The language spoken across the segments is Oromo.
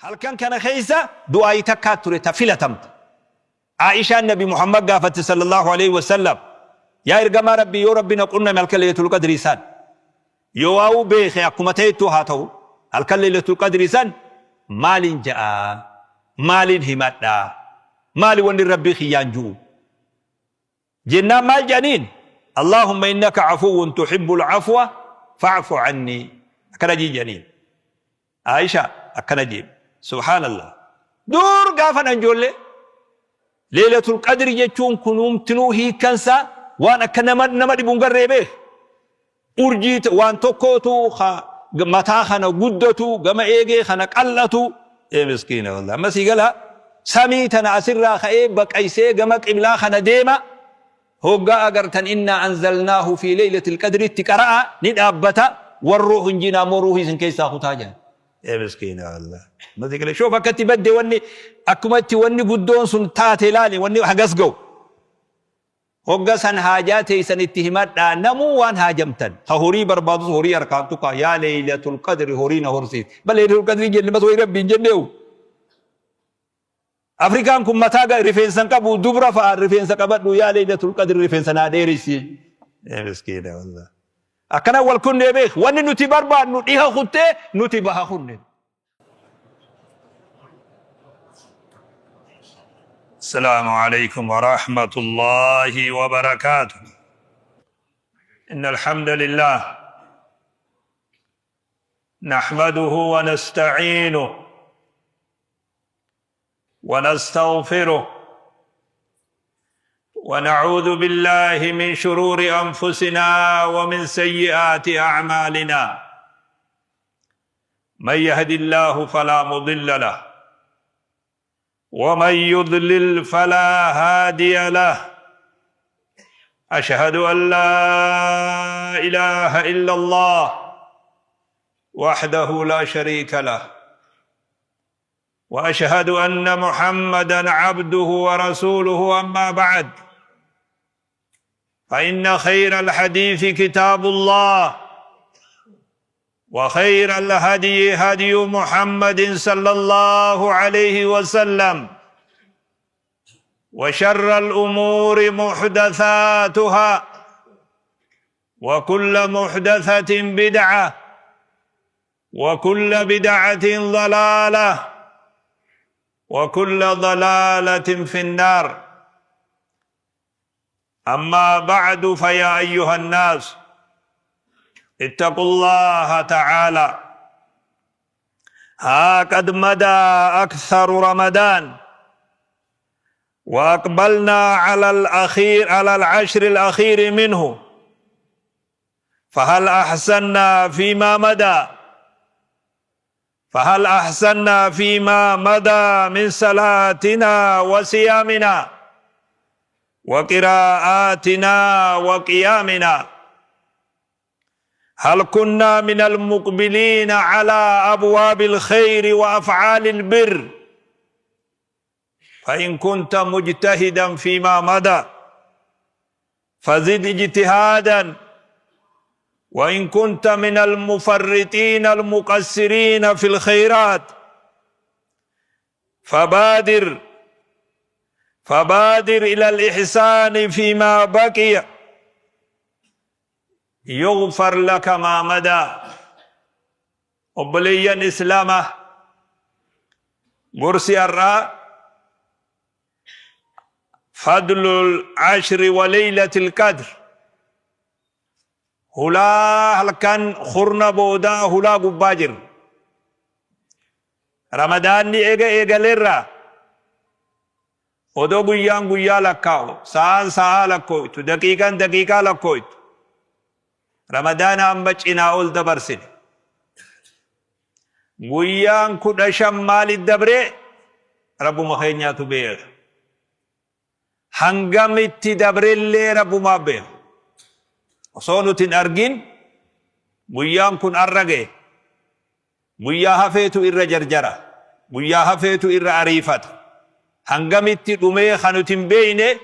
Halkan kana keessa du'aa'ii takkaa ture ta filatamte. Aa'ishaan Nabi Muhammad gaafatte sallallahu aleyhi wasallam, Yaa Ergamaa Rabbii yoo Rabbi na qunname halkan Laylatul Qadrii san, yoo waa'uu beekhe akkuma ta'ettuu haa ta'u, halkan Laylatul Qadrii san maalin ja'a? Maalin himadha? Maali wanni Rabbii kiyyaan ju'u? Jennaan maal jedhaniin? Allaahumma innaka afuwwun tuhibbul afwa fa'fu annii. Akkana jedhaniin. Aisha akkana jeen subhaanallah dur gaafan an ijoollee leelatul qadri jechuun kunumtinuu hiikkansaa waan akka nama nama dhibu hin garree beek urjii waan tokkootu mataa kana guddatu gama eegee kana qal'atu ee miskiina wallah amma sii gala samii tana asirraa ka'ee baqaysee gama qiblaa kana deema Hoggaa agartan innaa anzalnaahu fii leylatil qadritti qara'aa ni dhaabbata warruuhu hin jiinaa ammoo ruuhii isin keessaa kutaa jedhan. Ee miskiina wallah. Mati galee shoof akka itti badde wanni akkuma itti wanni guddoon sun taate ilaali wanni hagas ga'u. Hogga san haajaa teessan itti himadhaa namuu waan haajamtan. Ka horii barbaadus horii harkaan tuqaa yaa leeylatul qadri horii na horsiisi. Bal leeylatul qadri jenne bas horii rabbii hin jenneehu. Afrikaan kun mataa rifeensa hin qabu dubra fa'a rifeensa qabadhu yaa leeylatul qadri rifeensa naa dheeressi. Ee miskiina wallah. Akkana wal kunnee beek wanni nuti barbaadnu dhiha kuttee nuti baha kunne. السلام عليكم ورحمة الله وبركاته إن الحمد لله نحمده ونستعينه ونستغفره ونعوذ بالله من شرور انفسنا ومن سيئات اعمالنا من يهد الله فلا مضل له ومن يضلل فلا هادي له اشهد ان لا اله الا الله وحده لا شريك له واشهد ان محمدا عبده ورسوله اما بعد فان خير الحديث كتاب الله وخير الهدي هدي محمد صلى الله عليه وسلم وشر الامور محدثاتها وكل محدثه بدعه وكل بدعة ضلالة وكل ضلالة في النار أما بعد فيا أيها الناس اتقوا الله تعالى ها قد مدى أكثر رمضان وأقبلنا على الأخير على العشر الأخير منه فهل أحسنا فيما مدى فهل أحسنا فيما مدى من صلاتنا وصيامنا وقراءاتنا وقيامنا هل كنا من المقبلين على أبواب الخير وأفعال البر فإن كنت مجتهدا فيما مضى فزد اجتهادا وإن كنت من المفرطين المقصرين في الخيرات فبادر فبادر إلى الإحسان فيما بقي يغفر لك ما مدى Obboleeyyan Islaamaa, gorsi har'aa Fadlul Ashri wa Leylatil Qadr hulaa halkan kurna boodaa hulaa gubbaa jirra. Ramadaanni eega eegaleerraa odoo guyyaan guyyaa lakkaa'u, sa'aan sa'aa lakkooytu, daqiiqaan daqiiqaa lakkooytu, Ramadaana amma cinaa ol dabarsine. Guyyaan 15 maalit dabre? Rabbuma keenyaatu beeka. Hangamitti dabrellee Rabbumaa beeka. Osoo nuti hin argin guyyaan kun arra ga'e. Guyyaa hafeetu irra jarjara. Guyyaa hafeetu irra ariifata. Hangamitti dhumee kan nuti hin beekne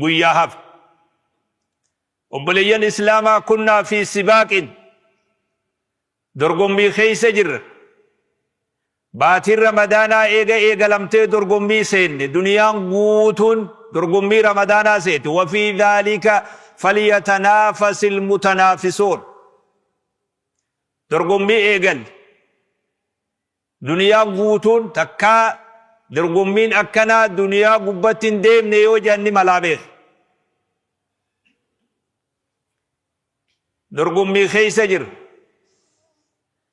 guyyaa hafe. Obboleeyyan Islaamaa kunnaa fi sibaaqin dorgommii keessa jirra. Baatiin Ramadaanaa eega eegalamtee dorgommii seenne. Duniyaan guutuun dorgommii Ramadaanaa seete. Wafii dhaalika falyatanaafasil mutanaafisuun. Dorgommii eegalle. Duniyaan guutuun takkaa dorgommiin akkanaa duniyaa gubbatti hin deemne yoo jedhan ni malaa beeka. Dorgommii keessa jira.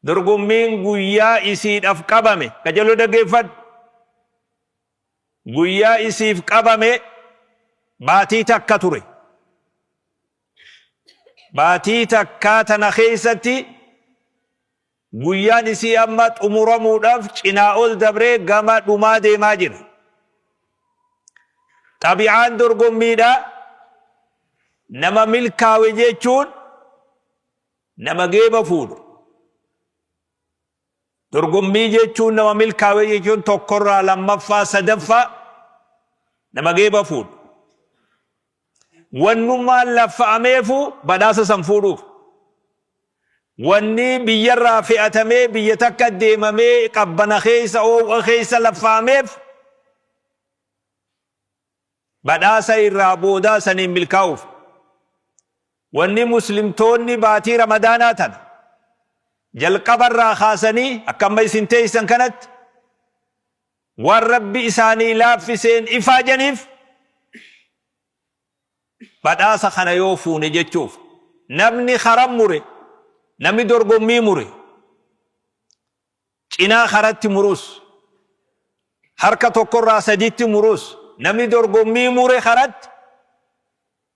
Dorgommiin guyyaa isiidhaf qabame, qajeeloo dhaggeeffadhu. Guyyaa isiif qabame baatii takka ture. Baatii takkaa tana keessatti guyyaan isii amma xumuramuudhaaf cinaa ol dabree gama dhumaa deemaa jira. Xabi'aan dorgommiidha. Nama milkaawe jechuun nama geeba fuudhu. Dorgommii jechuun nama milkaawe jechuun tokkorraa lammaffaa sadaffaa nama geeba fuudhu. Wannummaan laffa'ameefu badhaasa san fuudhuuf. Wanni biyyarraa fe'atamee biyya takka deemamee qabbana keessa oow'a keessa laffa'ameef badhaasa irraa boodaa saniin milkaa'uuf. Wanni muslimtoonni baatii Ramadaanaa tana jalqabarraa kaasanii akka amma isin teessan kanatti waan Rabbi isaanii laaffiseen ifaajaniif badhaasa kana yoo fuune jechuuf. Namni karan mure, namni dorgommii mure, cinaa karatti murus, harka tokkorraa saditti murus, namni dorgommii mure karatti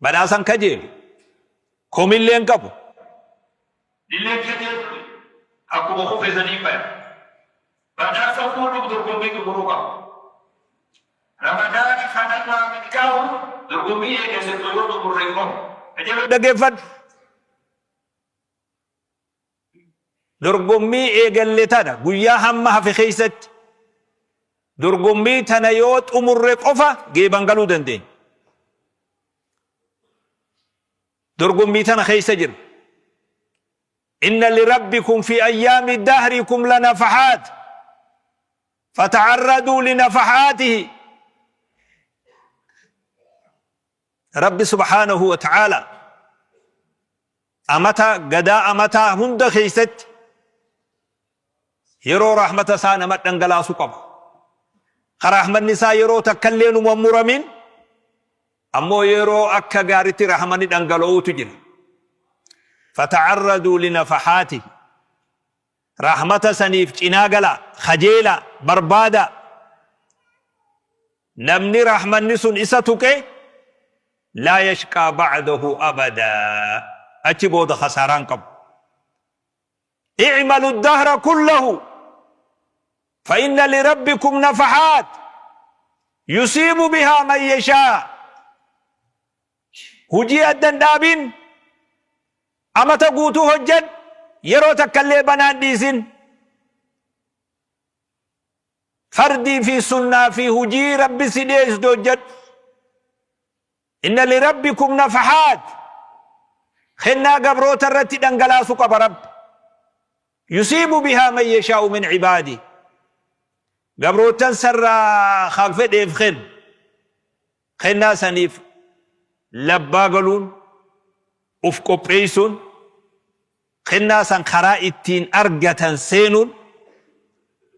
badhaasan kajeelu. Komillee hin qabu. Illee kajeelu akkuma kufe sanii baya. Badhaasa fuudhuuf dorgommii xumuruu qaba. Ramadaana kanarraa milkaa'uuf dorgommii eegalle yoo xumurre qofa. Qajeeloo dhaggeeffadhu. Dorgommii eegalle tana guyyaa hamma hafe keessatti dorgommii tana yoo xumurre qofa geeban galuu dandeenya. Dorgommii tana keessa jira. Inna lirabbikum fi ayyaami dahrikum lanafahaat fata'arraduu linafahaatihi. Rabbi subhaanahu wa ta'aala amata gadaa amataa hunda keessatti yeroo rahmata isaa nama dhangalaasu qaba. Ka rahmanni isaa yeroo takkallee numa muramin ammoo yeroo akka gaaritti rahmanni dhangala'uutu jira. Fata'arraduu linafahaatihi. Rahmata saniif cinaa galaa, kajeelaa, barbaadaa. Namni rahmanni sun isa tuqe laa yashqaa ba'dahu abadaa. Achi booda khasaaraa hin qabu. I'malu dahra kullahu fa inna lirabbikum nafahaat yusiibu bihaa man yashaa. Hujii adda hin dhaabin, amata guutuu hojjadhu, yeroo takkallee banaa hin dhiisin. Fardii fi sunnaa fi hujii Rabbi si dhiyeessitu hojjadhu. Inna lirabbikum nafahaat. Kennaa gabroota irratti dhangalaasu qaba Rabbi. Yusiibu bihaa man yashaa'u min ibaadi. Gabroottan sarraa kan fedheef kennu. Kennaa saniif labbaa galuun, uf qopheessuun, kennaa san karaa ittiin argatan seenuun,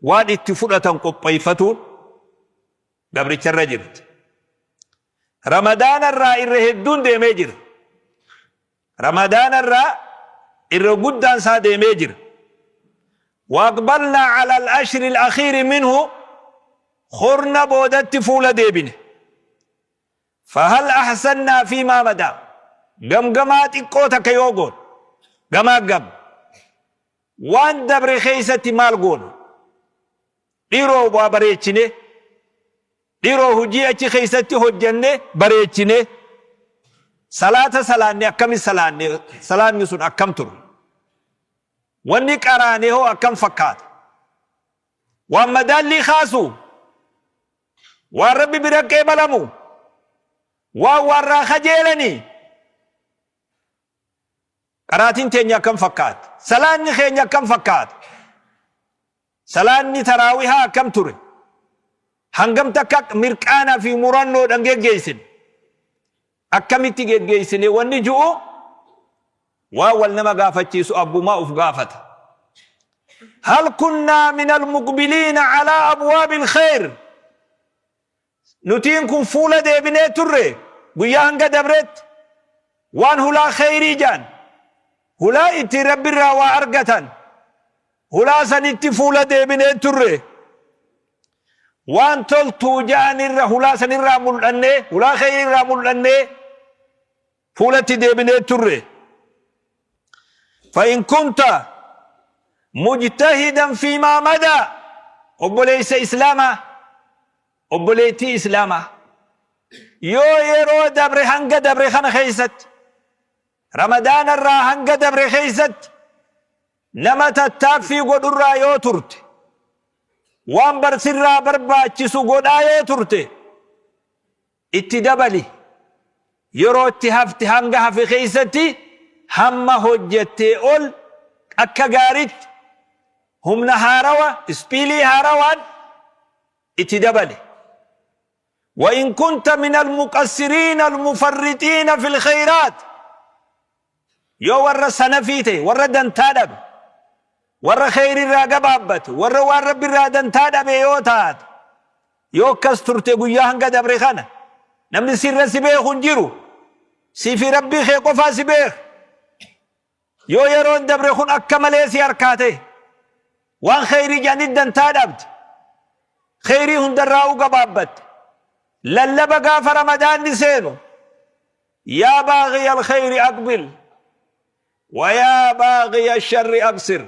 waan itti fudhatan qopheeffatuun gabricharra jirti. Ramadaana irraa irra hedduun deemee jira. Ramadaana irraa irra guddaan isaa deemee jira. Waaqbalnaa ala al-ashri al-akhiiri minhu kurna boodatti fuula deebine. Fahal ahsannaa fi maa madaa. Gamgamaa xiqqoo takka yoo goone gamaa gam waan dabre keessatti maal goone? Dhiiroo waa bareechine, dhiiroo hojii achi keessatti hojjenne bareechine, salaata salaanne akkami salaanne, salaanni sun akkam ture? Wanni qaraane hoo akkam fakkaata? Waan madaallii kaasu, waan Rabbi bira qeebalamu, waan warraa kajeelanii? Qaraatiin teenya akkam fakkaata? Salaanni keenya akkam fakkaata? Salaanni taraawihaa akkam ture? Hangam takka mirqaanaa fi murannoodhaan geggeessine? Akkamitti geggeessine wanni ju'u waan wal nama gaafachiisu abbumaa uf gaafata. Hal kunnaa min almuqbiliina alaa abwaabi alkhayr? Nutiin kun fuula deebinee turre guyyaa hanga dabretti waan hulaa kheyrii ja'an, hulaa ittiin Rabbirraa waa argatan, hulaa sanitti fuula deebinee turre. Waan toltuu ja'an irra hulaa sanirraa mul'annee, hulaa kheyrii irraa mul'annee fuulatti deebinee turre. Fa in kunta mujtahidan fiimaa madaa, obboleessa Islaamaa, obboleettii Islaamaa, yoo yeroo dabre hanga dabre kana keessatti, Ramadaana irraa hanga dabre keessatti nama tattaaffii godhurraa yoo turte, waan barsirraa barbaachisu godhaa yoo turte, itti dabali. Yeroo itti hafte hanga hafe keessatti hamma hojjettee ol akka gaaritti humna haarawa, ispiilii haarawaan itti dabali. Wa in kunta min almuqassiriina almufarrixiina fil khayraat, yoo warra sanafii ta'e, warra dantaa dhabe, warra kheyrirraa gabaabbate, warra waan Rabbirraa dantaa dhabe yoo taate, yoo akkas turte guyyaa hanga dabre kana namni sirra si beeku hin jiru, sii fi Rabbii kee qofaa si beeka. Yoo yeroon dabre kun akka malee si harkaa ta'e, waan kheyrii jedhanitti dantaa dhabde, kheyrii hundarraa'uu gabaabbatte, lallaba gaafa Ramadaanni seenu, yaa baaghiya alkheyri aqbil wa yaa baaghiya sharri aqsir,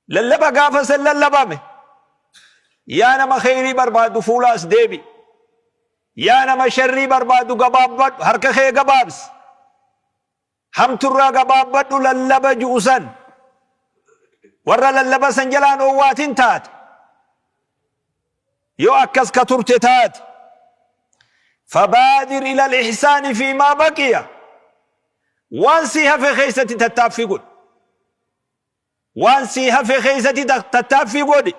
lallaba gaafa san lallabame, yaa nama kheyrii barbaadu fuula as deebi, yaa nama sharrii barbaadu gabaabbadhu, harka kee gabaabsi, hamturraa gabaabbadhu lallaba ju'u san, warra lallaba san jalaan owwaatin taate, yoo akkas ka turte taate, fabaadir ila al-ihsaani fi maa baqiya, waan sii hafe keessatti tattaaffii godhi, waan sii hafe keessatti tattaaffii godhi.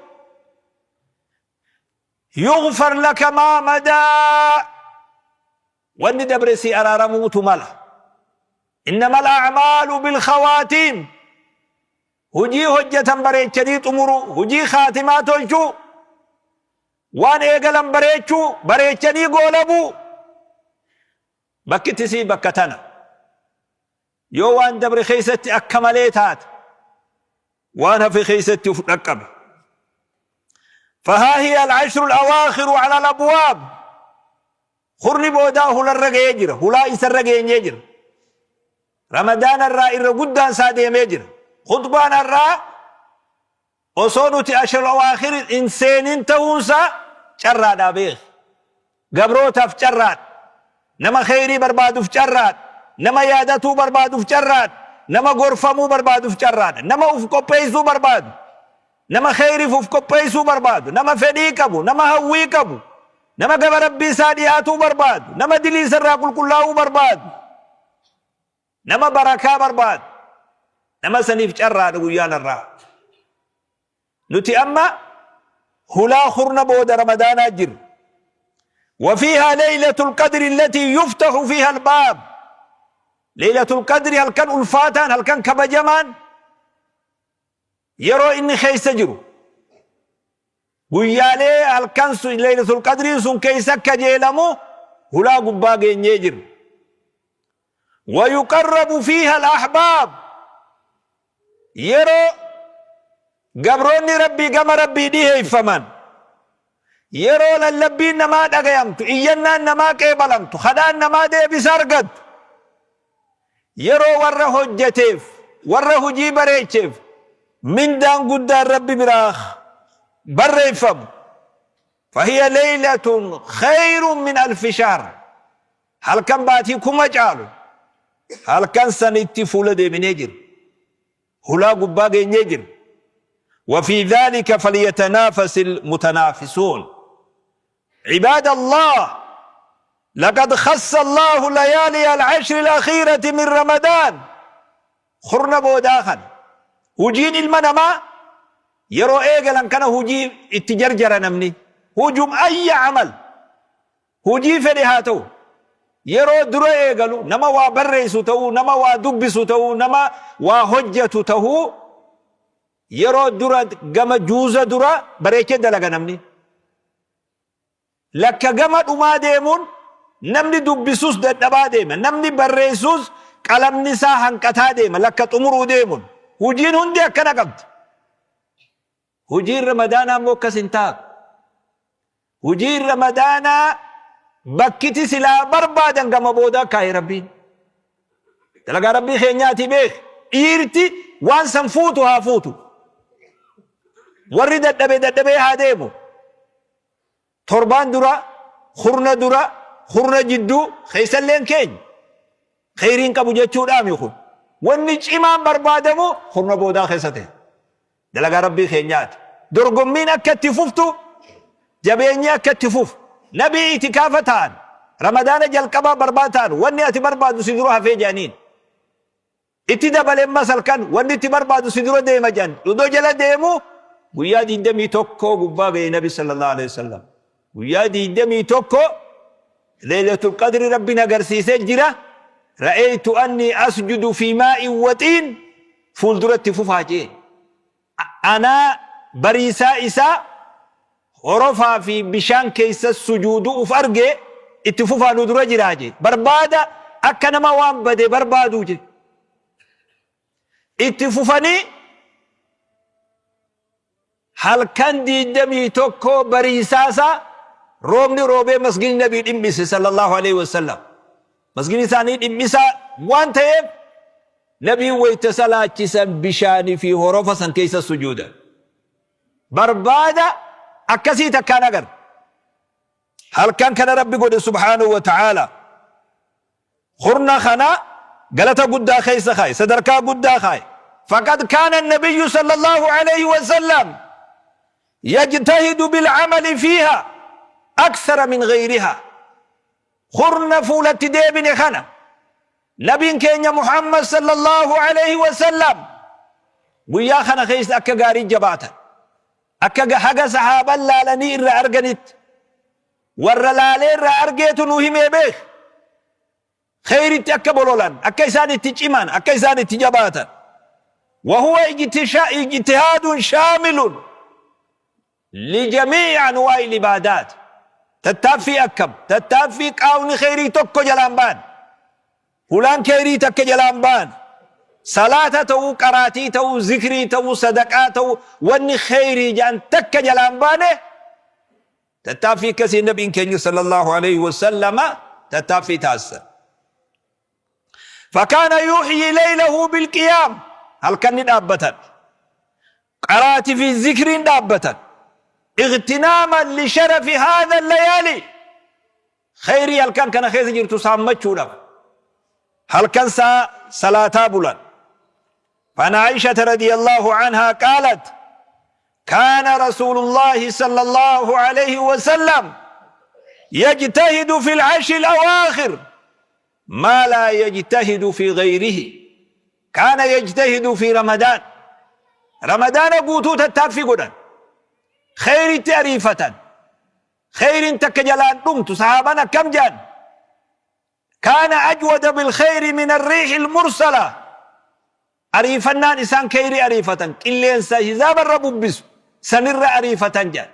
Yughfar laka maa madaa, wanni dabre sii araaramuutu mala. Innamal a'maalu bilkhawaatiim, hujii hojjatan bareechanii xumuruu, hujii khaatimaa tolchuu, waan eegalan bareechuu, bareechanii goolabuu, bakki tisii bakka tana. Yoo waan dabre keessatti akka malee taate, waan hafe keessatti uf dhaqqabe. Fahaa hiya al-ashru al-awaakhiru ala al-abwaab, kurni boodaa hularra ga'ee jira, hulaa isarra geenyee jira. Ramadaana irraa irra guddaan isaa deemee jira. Khutbaan har'aa osoo nuti ashrul awaakhir hin seenin ta'uunsaa carraadhaa beeki. Gabrootaaf carraadha. Nama kheyrii barbaaduf carraadha. Nama yaadatuu barbaaduf carraadha. Nama gorfamuu barbaaduf carraadha. Nama uf qopheessuu barbaadu. Nama kheyriif uf qopheessuu barbaadu. Nama fedhii qabu. Nama hawwii qabu. Nama gama Rabbii isaa dhiyaatuu barbaadu. Nama dilii isarraa qulqullaa'uu barbaadu. Nama barakaa barbaadu. Nama saniif carraadha guyyaan har'aa. Nuti amma hulaa kurna booda Ramadaanaa jirra. وفيها ليلة القدر التي يفتح فيها الباب، ليلة القدر هل كان ألفاتان، هل كان كبجمان yeroo inni keessa jiru, guyyaalee halkan sun Laylatul Qadriin sun keessa kajeelamu hulaa gubbaa geenyee jirra. ويقرب فيها الأحباب، yeroo gabroonni Rabbii gama Rabbii dhiheeffaman, yeroo lallabbiin namaa dhagayamtu, iyyannaan namaa qeebalamtu, kadhaan namaa deebisa argattu, yeroo warra hojjateef, warra hujii bareecheef mindaan guddaan Rabbi biraa barreeffamu. فهي ليلة خير من ألف شهر، halkan baatii 1000 caalu, halkan sanitti fuula deebinee jira, hulaa gubbaa geenyee jira. وفي ذلك فليتنافس المتنافسون. عباد الله، لقد خص الله ليالي العشر الأخيرة من رمضان، kurna boodaa kana hujiin ilma namaa Yeroo eegalan kana hujii itti jarjara namni. Hujum ayya amal. Hujii fedhe haa ta'u. Yeroo dura eegalu nama waa barreessu ta'uu, nama waa dubbisu ta'uu, nama waa hojjatu ta'uu yeroo dura gama juuza dura bareechee dalaga namni. Lakka gama dhumaa deemuun namni dubbisus dadhabaa deema. Namni barreessus qalamni isaa hanqataa deema. Lakka xumuruu deemuun. Hujiin hundi akkana qabdi. Hujiin Ramadaanaa immoo akkas hin taatu. Hujiin Ramadaanaa bakkiti silaa barbaadan gama boodaa kaaye Rabbiin. Dalagaa Rabbii keenyaati beek. Dhiirti waan san fuutu haa fuutu. Warri dadhabe dadhabee haa deemu. Torbaan dura, kurna dura, kurna jidduu keessalleen keenya. Kheyriin qabu jechuudhaami kun. Wanni cimaan barbaadamu kurna boodaa keessa ta'e. Dalagaa Rabbii keenyaati. Dorgommiin akka itti fuftu, jabeenyi akka itti fufu. Nabii itikaafa ta'an, Ramadaana jalqabaa barbaada ta'an, wanni ati barbaadu si dura hafee jedhaniin. Itti dabale ammas halkan wanni itti barbaadu si dura deema jedhan. Odoo jala deemu guyyaa 21 gubbaa ga'e Nabi sallallahu alaihi wasallam. Guyyaa 21 Leeylatul Qadri Rabbiin agarsiisee jira. Ra'aytu anni asjudu fi maa'in waxiin fuulduratti fufaa jee. Anaa bariisaa isaa horofaa fi bishaan keessa sujuudu uf arge itti fufaa nu dura jiraa jee. Barbaada akka nama waan bade barbaaduu jee. Itti fufanii halkan 21 bariisaasaa roobni roobee masgidni nabii dhimmise sallallahu alaihi wasallam. Masgidni isaanii dhimmisaa waan ta'eef nabiin wayta salaachisan bishaanii fi horofa san keessa sujuudan. Barbaada akkasii takkaan agarra. Halkan kana Rabbi godhe subhaanahu wa ta'aala. Kurna kana galata guddaa keessa kaaye, sadarkaa guddaa kaaye. Faqad kaana nabiyyu sallallahu alayhi wa sallam yajtahidu bil'amali fiiha aksara min ghayriha. Kurna fuulatti deebine kana Nabiin keenya Muhammad sallallahu alayhi wa sallam guyyaa kana keessa akka gaarii jabaatan. Akka haga sahaaban laalanii irraa arganitti warra laalee irraa argeetu nu himee beek. Kheyritti akka bololan, akka isaan itti ciman, akka isaan itti jabaatan. Wahuwa ijtihaadun shaamilun lijamii'i anwaa'il ibaadaat. Tattaaffii akkam? Tattaaffii qaawni kheyrii tokko jalaan ba'an. Hulaan kheyrii takka jalaan ba'an. Salaata ta'uu, qaraatii ta'uu, zikrii ta'uu, sadaqaa ta'uu, wanni kheyrii jedhan takka jalaan baane. Tattaaffii akkasii Nabiin keenya sallallahu alayhi wa sallama tattaaffii taasisan. Fakaana yuhyi laylahu bilqiyaam halkan ni dhaabbatan. Qaraatii fi zikriin dhaabbatan. Ightinaaman li sharafi haadha layaali khayrii halkan kana keessa jirtu saammachuudhaaf halkan saa salaataa bulan. فعن عائشة رضي الله عنها قالت كان رسول الله صلى الله عليه وسلم يجتهد في العشر الأواخر ما لا يجتهد في غيره كان يجتهد في رمضان رمضان قوتو تتافي قدن خير تأريفة خير تكجلان دمت صحابنا كم جان Kaana ajwada bilkheyri min arriixil mursala Ariifannaan isaan kheyrii ariifatan qilleensa hizaaba irra bubbisu sanirra ariifatan jedhan.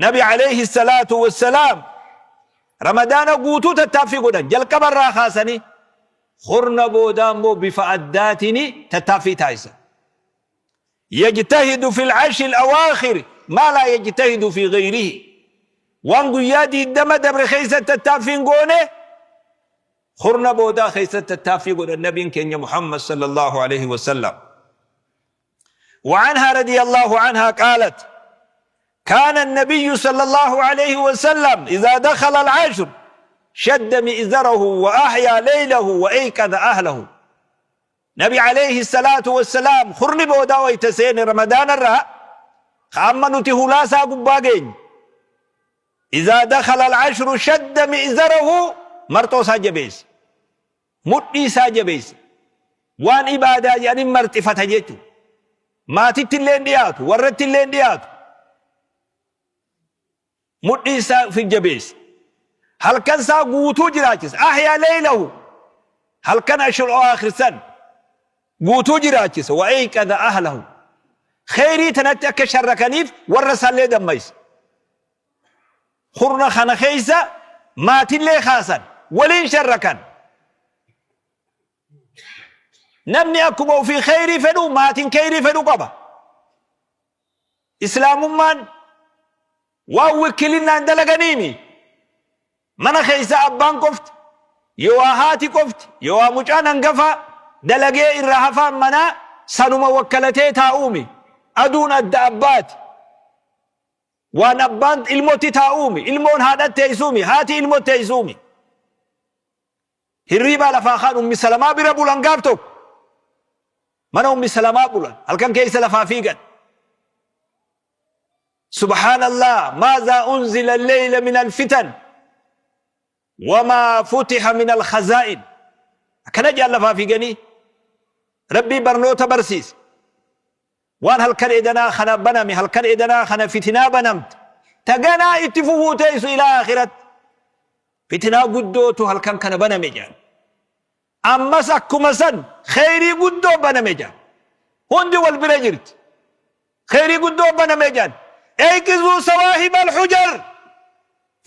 Nabi alayhi salaatu wassalaam Ramadaana guutuu tattaaffii godhan jalqaba irraa kaasanii kurna boodaa immoo bifa addaatiin tattaaffii taasisan. Yajtahidu fil ashril awaakhir maa laa yajtahidu fi ghayrihi. Waan guyyaa 20 dabre keessatti tattaaffii hin goone kurna boodaa keessatti tattaaffii godhan nabiin keenya Muhammad sallallahu alaihi wasallam. وعنها رضي الله عنها قالت كان النبي صلى الله عليه وسلم إذا دخل العشر شد مئزره وأحيا ليله وأيقظ أهله Nabi aleyhi salaatu wassalaam kurni boodaa wayta seene Ramadaana irraa ka amma nuti hulaa isaa gubbaa geenye. Izaa dakhala al-ashru shadda mi'zarahu marxoo isaa jabeessa. Mudhii isaa jabeessa. Waan ibaadaa jedhanii marxifata jechuudha. Maatitti illee hin dhiyaatu, warratti illee hin dhiyaatu. Mudhii isaa fi jabeessa. Halkan isaa guutuu jiraachisa. Ahyaa leeylahu. Halkan ashrul awaakhir san guutuu jiraachisa. Wa ayqadha ahlahu. Kheyrii tanatti akka sharrakaniif warra isaallee dammaysa. Kurna kana keessa maatillee kaasan, waliin sharrakan. Namni akkuma ofii kheyrii fedhu maatiin kheyrii fedhu qaba. Islaamummaan waan wikkilinnaan dalaganiimi. Mana keessa abbaan qofti, yowaa haati qofti, yowaa mucaan hangafaa dalagee irraa hafaan manaa sanuma wakkalatee taa'uumi. Aduun adda abbaati. Waan abbaan ilmotti taa'uumi, ilmoon haadhatti teessuumi, haati ilmotti teessuumi. Hirriibaa lafaa kaan Ummi Salamaa bira bulan gaaf tokko. Mana Ummi Salamaa bulan. Halkan keessa lafaa fiigan. Subhaanallah, maazaa unzila leyla min alfitan wamaa futiha min alkhazaa'in. Akkana jedhan lafaa fiiganii. Rabbii barnoota barsiise. Waan halkan edanaa kana baname, halkan edanaa kana fitinaa banamte, ta ganaa itti fufuu teessu ilaa akhiratti. Fitinaa guddootu halkan kana baname jedhan. Ammas akkuma san kheyrii guddoo baname jedhan. Hundi wal bira jirti. Kheyrii guddoo baname jedhan. Eyqizuu sawaahib alhujar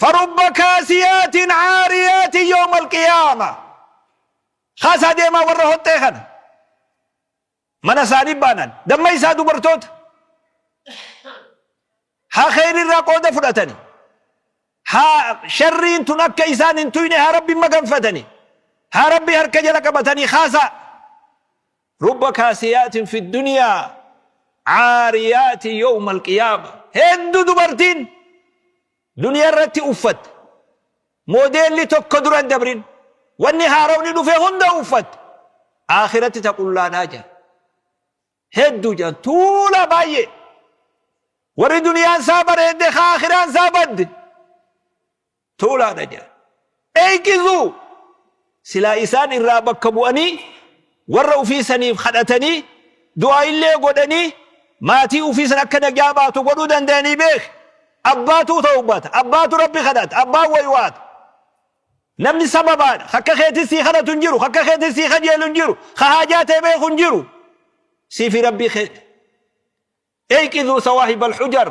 farubba kaasiyaatin caariyaatin yawma alqiyaama. Kaasaa deemaa warra hoxxee kana. Mana isaanii baanan. Dammaysaa dubartoota. Haa kheyrirraa qooda fudhatani. Haa sharriin tun akka isaan hin tuyne haa Rabbi maganfatani. Haa Rabbi harka jala qabatanii kaasaa. Rubba kaasiyaatin fi duniyaa caariyaati yawma alqiyaama. Hedduu dubartiin duniyaa irratti uffatte. Moodeelli tokko dura hin dabrin. Wanni haarawni dhufe hunda uffatte. Aakhiratti ta qullaadhaa jedhan. Hedduu jedhan tuulaa baay'ee. Warri duniyaan isaa bareedde ka aakhiraan isaa badde. Tuulaadha jedhan. Eeqizuu silaa isaan irraa bakka bu'anii warra ufii saniif kadhatanii du'aa illee godhanii maatii ufii san akka najaa baatu godhuu danda'anii beek. Abbaatu tawbata, abbaatu Rabbi kadhata, abbaan waywaata. Namni sababaadha. Akka keetis sii kadhatu hin jiru, akka keetis sii kajeelu hin jiru, ka haajaa ta'e beeku hin jiru. Sii fi Rabbii keeti. Eyqiduu sawaahib alhujar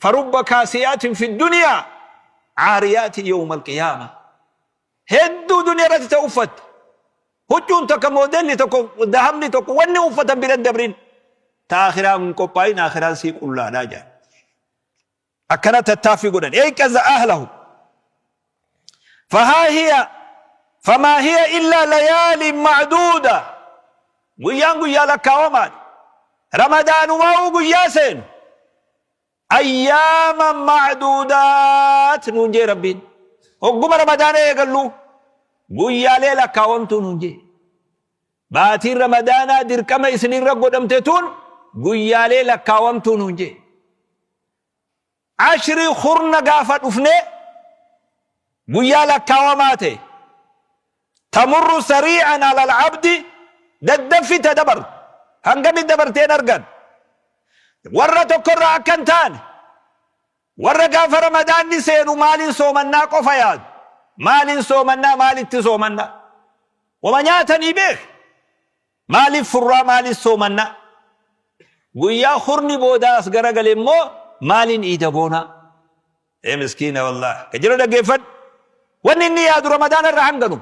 farubba kaasiyaatin fi duniyaa caariyaatin yawma alqiyaama. Hedduu duniyaa irratti ta'u uffatte. Huccuun takka moodelli tokko dahabni tokko wanni uffatan bira hin dabrin. Ta aakhiraan hin qophaa'in aakhiraan sii qullaadhaa jedhan. Akkana tattaaffii godhan. Eyqaza ahlahu. Fahaa hiya famaa hiya illaa layaalin macduuda. Guyyaan guyyaa lakkaawamaadha. Ramadaanumaa'uu guyyaa seenu. Ayyaama macduudaat nuun jee Rabbiin. Hogguma Ramadaana eegallu guyyaalee lakkaawamtuu nuun jee. Baatiin Ramadaanaa dirqama isinirra godhamte tun guyyaalee lakkaawamtuu nuun jee. Ashrii kurna gaafa dhufne guyyaa lakkaawamaa ta'e. Tamurru sarii'an alal abdi daddaffi ta dabartu. Hangami dabarteen argan. Warra tokkorraa akka hin taane warra gaafa Ramadaanni seenu maaliin soomannaa qofa yaadu. Maaliin soomannaa maalitti soomannaa. Wama nyaatanii beek. Maaliif furraa maaliif soomannaa. Guyyaa hurni boodaa as garagale immoo maaliin iida goonaa. Ee miskiina wallahi. Ka jiru dhaggeeffadhu. Wanni inni yaadu Ramadaana irra hanganu.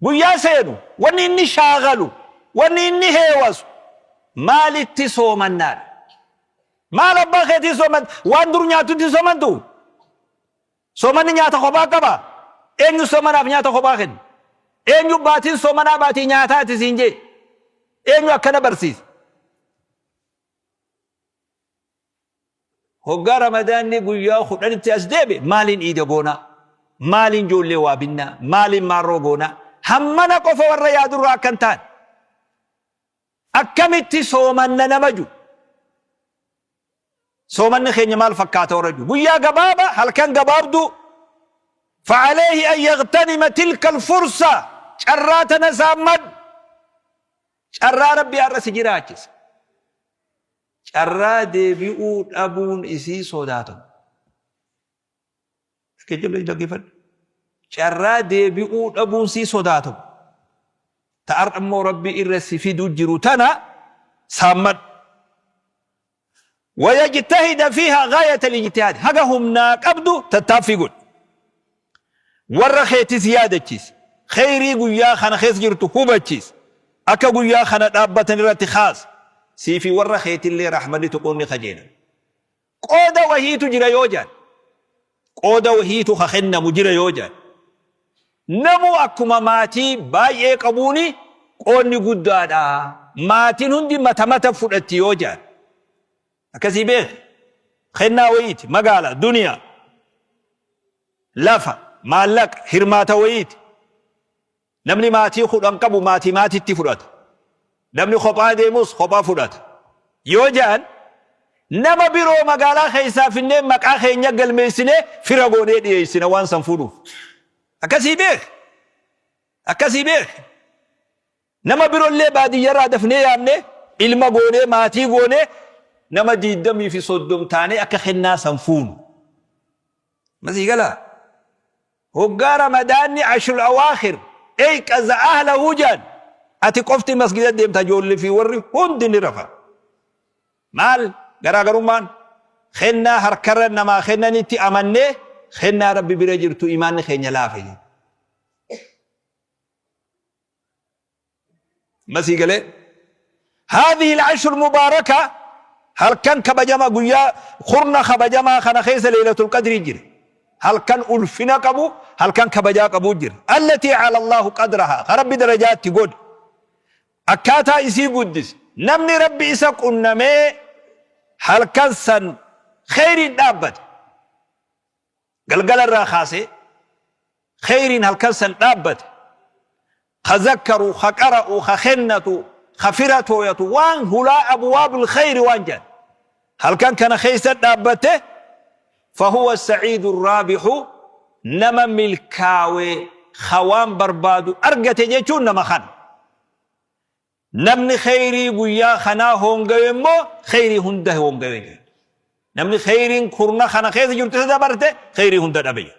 Guyyaa seenu wanni inni shaagalu wanni inni heewasu maalitti soomannaadha. Maal abbaa keetii sooman waan dur nyaatutti soomantu? Soomanni nyaata kophaa qaba? Eenyu soomanaaf nyaata kophaa kenna? Eenyu baatiin soomanaa baatii nyaataati siin jee? Eenyu akkana barsiisa? Hoggaa Ramadaanni guyyaa kudhanitti as deebi'e maaliin iida goonaa? Maaliin ijoollee waa binnaa? Maaliin maarroo goonaa? Hammana qofa warra yaadurraa akka hin taane. Akkamitti soomanna nama ju. Soomanni keenya maal fakkaata warra ju. Guyyaa gabaaba halkan gabaabduu. Fa'aleehi an yagtanima tilka alfursa carraa tana saammadhu. Carraa Rabbi har'a si jiraachise. Carraa deebi'uu dhabuun isii sodaatamu. Dhaggeeffadhu. Carraa deebi'uu dhabuun sii sodaatamu. Ta har'a immoo Rabbi irra si fidu jiru tana saammadhu. Wayajtahida fiihaa gaayata lijtihaad haga humnaa qabdu tattaaffii godhi. Warra keetis yaadachiisi. Kheyrii guyyaa kana keessa jirtu hubachiisi. Akka guyyaa kana dhaabbatan irratti kaasi. Sii fi warra keetillee rahmanni tuquun ni kajeelan. Qooda wahiitu jira yoo jedhan, qooda wahiitu ka kennamu jira yoo jedhan, namuu akkuma maatii baay'ee qabuuni qoodni guddaadha. Maatiin hundi mata mata fudhatti yoo jedhan. Akkasii beeki. Kennaa wayiiti, magaala, duniyaa, lafa, maallaqa, hirmaata wayiiti. Namni maatii 10 qabu maatii maatitti fudhata. Namni kophaa deemus kophaa fudhata. Yoo jedhan nama biroo magaalaa keessaa finnee maqaa keenya galmeessinee fira goonee dhiyeessina waan san fuudhuuf. Akkasii beeki. Akkasii beeki. Nama birollee baadiyyarraa dafnee yaamnee ilma goonee maatii goonee nama 20 fi 30 taanee akka kennaa san fuunu. Masii galaa? Hoggaa Ramadaanni ashrul awaakhir eyqaza ahlahu jedhan ati qofti masgida deemta ijoollee fi warri hundi ni rafan. Maal garaagarummaan? Kennaa harkarra namaa kennanitti amannee kennaa Rabbi bira jirtu imaanni keenya laafe jechuudha. Masii galee haadhihi al-ashru mubaaraka halkan kabajama guyyaa kurna kabajamaa kana keessa leeylatul qadrii jira. Halkan ulfina qabu halkan kabajaa qabu jira. Allatii ala Allahu qadrahaa ka Rabbi darajaatti godhe akkaataa isii guddise namni Rabbi isa qunnamee halkan san kheyriin dhaabbate galgala irraa kaasee kheyriin halkan san dhaabbate ka zakkaru ka qara'u ka kennatu ka fira tooyatu waan hulaa abwaabul kheyri waan jedhan halkan kana keessa dhaabbate fahuwa sa'iidu raabixu nama milkaawe ka waan barbaadu argate jechuun nama kana. Namni kheyrii guyyaa kanaa hoongawe immoo kheyrii hunda hoongawe jedha. Namni kheyriin kurna kana keessa jirtu isa dabarte kheyrii hunda dhabe jedha.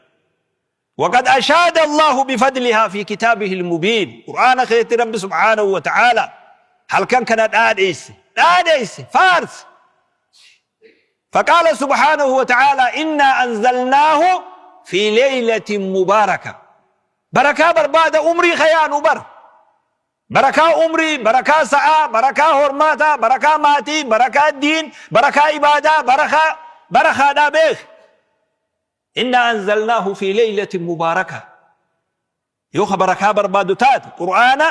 وقد أشاد الله بفضلها في كتابه المبين قرآن خيرت رب سبحانه وتعالى هل كان كان داديس داديس فارس فقال سبحانه وتعالى إنا أنزلناه في ليلة مباركة بركة بربادة أمري خيان بر Barakaa umrii, barakaa sa'aa, barakaa hormaataa, barakaa maatii, barakaa diin, barakaa ibaadaa, barakaa barakaadhaa beeki. Innaa anzalnaahu fi leeylatin mubaaraka. Yoo ka barakaa barbaadu taate Qur'aana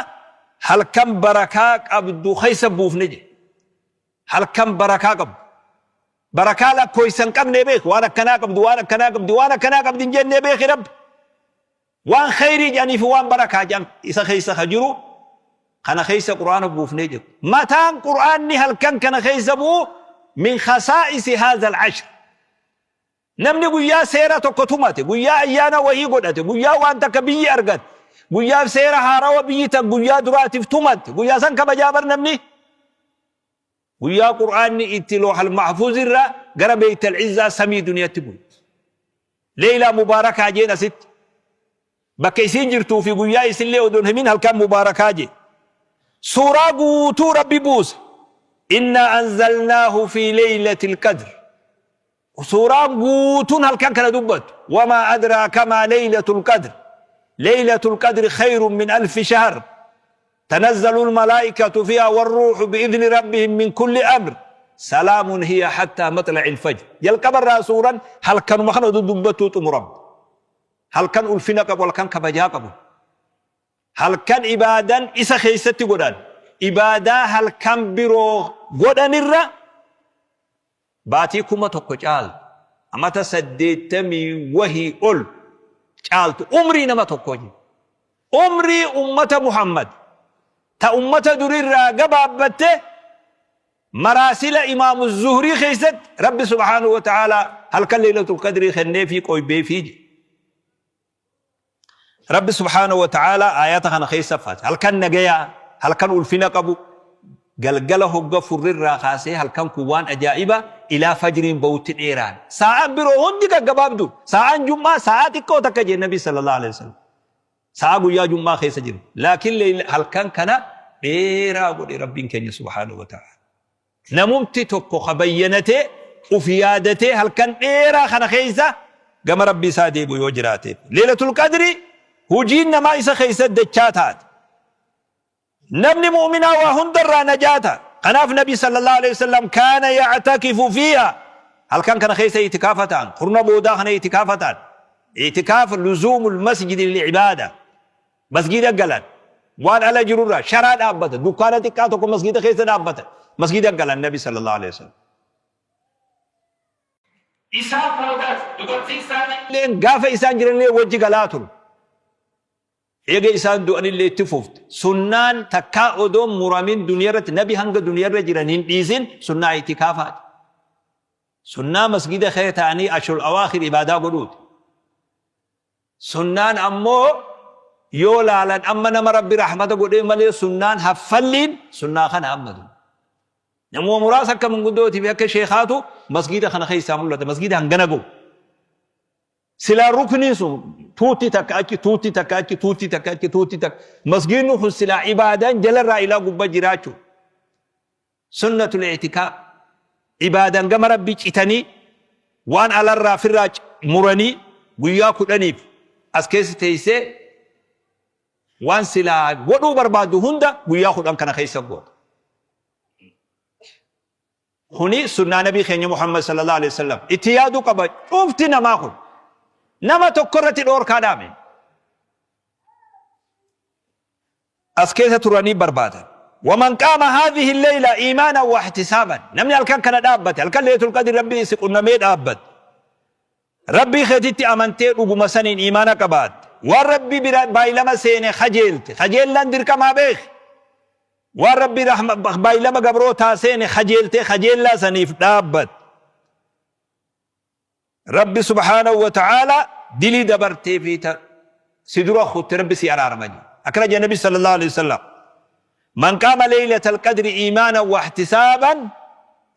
halkan barakaa qabdu keessa buufne jedhe. Halkan barakaa qabdu. Barakaa lakkooysa hin qabne beeki. Waan akkanaa qabdu, waan akkanaa qabdi, waan akkanaa qabdi hin jenne beeki Rabbi. Waan kheyrii jedhanii fi waan barakaa jedhan isa keessa ka jiru kana keessa Qur'aana buufnee jiru. Mataan Qur'aanni halkan kana keessa bu'u min khasaa'isi haadha al-ashr. Namni guyyaa seera tokko tumate, guyyaa ayyaana wahii godhate, guyyaa waan takka biyyi argate, guyyaa seera haarawa biyyi tan guyyaa duraatiif tumatte, guyyaa san kabajaa bar namni. Guyyaa Qur'aanni itti Loohal Mahfuuz irraa gara Beeytal Izzaa samii duniyatti bu'e. Leeylaa mubaarakaa jeen asitti. Bakka isiin jirtuu fi guyyaa isillee odoo hin himin halkan mubaarakaa jee. Suuraa guutuu Rabbi buuse. Innaa anzalnaahu fi leeylatil qadr. Suuraan guutuun halkan kana dubbattu. Wamaa adraaka maa leeylatul qadr. Leeylatul qadri khayrun min alfi shahr. Tanazzalul malaa'ikatu fiihaa warruuhu bi'idhni rabbihim min kulli amr. Salaamun hiya hattaa maxla'il fajr. Jalqaba irraa suuran halkanuma kana oduu dubbattuu xumuramte. Halkan ulfina qabu, halkan kabajaa qabu. Halkan ibaadan isa keessatti godhan. Ibaadaa halkan biroo godhanirra baatii 1000 caaltu, amata 80 wahii ol caaltu umrii nama tokkoo jechuudha. Umrii ummata Muhammad ta ummata durirraa gabaabbatte maraasila Imaamu Zuhrii keessatti Rabbi subhaanahu wa ta'aalaa halkan Leeylatul Qadrii kenneefii qoybeefii jedhe. Rabbi subhaanahu wa ta'aalaa aayata kana keessa faate. Halkan nagayaa, halkan ulfina qabu, Galgala hogga furrirraa kaasee halkan kun waan ajaa'iba ilaa fajriin bahutti dheeraadha. Saa'aan biroo hundi gaggabaabdu. Saa'aan jum'aa saa'aa xiqqoo takka jee Nabi sallallahu alaihi wasallam. Sa'a guyyaa jum'aa keessa jiru. Laakiin halkan kana dheeraa godhe Rabbiin keenya subhaanahu wa ta'ala. Namumti tokko ka bayyanatee uf yaadatee halkan dheeraa kana keessa gama Rabbi isaa deebi'u yoo jiraateef. Leelatul Qadri hujiin namaa isa keessa dachaa taate. Namni mu'minaa waa hundarraa najaata. Kanaaf Nabi sallallahu alaihi wasallam kaana ya'takifu fiiha. Halkan kana keessa itikaafa ta'an. Kurna boodaa kana itikaafa ta'an. Itikaaf luzuumul masjidi lil-ibaada. Masgiida galan. Waan ala jirurraa sharaa dhaabbata. Dukkaana xiqqaa tokko masgiida keessa dhaabbata. Masgiida galan Nabi sallallahu alaihi wasallam. Isaan boodas dubartii isaanii illeen gaafa isaan jiranillee wajji galaa ture. Eega isaan du'anillee itti fufte. Sunnaan takkaa odoo hin muramin duniyarratti nabi hanga duniyarra jiran hin dhiisin sunnaa itikaafaati. Sunnaa masgida kee ta'anii ashrul awaakhir ibaadaa godhuuti. Sunnaan ammoo yoo laalan amma nama Rabbi rahmata godhee malee sunnaan haffalliin sunnaa kana amma du. Namuma muraasa akka manguddootii fi akka sheekaatu masgida kana keessaa mul'ata. Masgida hangana ga'u. Silaa rukniin sun tuutti takka achi, tuutti takka achi, tuutti takka achi, tuutti takka. Masgiidni kun silaa ibaadaan jalarraa ilaa gubbaa jiraachuu. Sunnatul i'tikaaf. Ibaadaan gama Rabbii citanii waan alarraa firraa muranii guyyaa 10f as keessa teessee waan silaa godhuu barbaaddu hunda guyyaa 10 kana keessa goota. Kuni sunnaa Nabii keenya Muhammad sallallahu alaihi wasallam. Itti yaaduu qaba cufti namaa kun. Nama tokko irratti dhoorkaa dhaame. As keessa turanii barbaadan. Waman qaama haadhihi leyla iimaanan wa ihtisaaban. Namni halkan kana dhaabbate, halkan Laylatul Qadr Rabbiin si qunnamee dhaabbate. Rabbii keetitti amantee dhuguma saniin iimaana qabaatte. Waan Rabbi bira baay'ilama seene kajeelte. Kajeellaan dirqamaa beeki. Waan Rabbi baay'ilama gabrootaa seene kajeeltee kajeellaa saniif dhaabbatte. Rabbi subhaanahu wa ta'aalaa dilii dabartee fi ta si dura kutte Rabbi si araarama jedhe. Akkana jedhe Nabi sallallahu alaihi wasallam. Man qaama laylatal qadri iimaanan wa ihtisaaban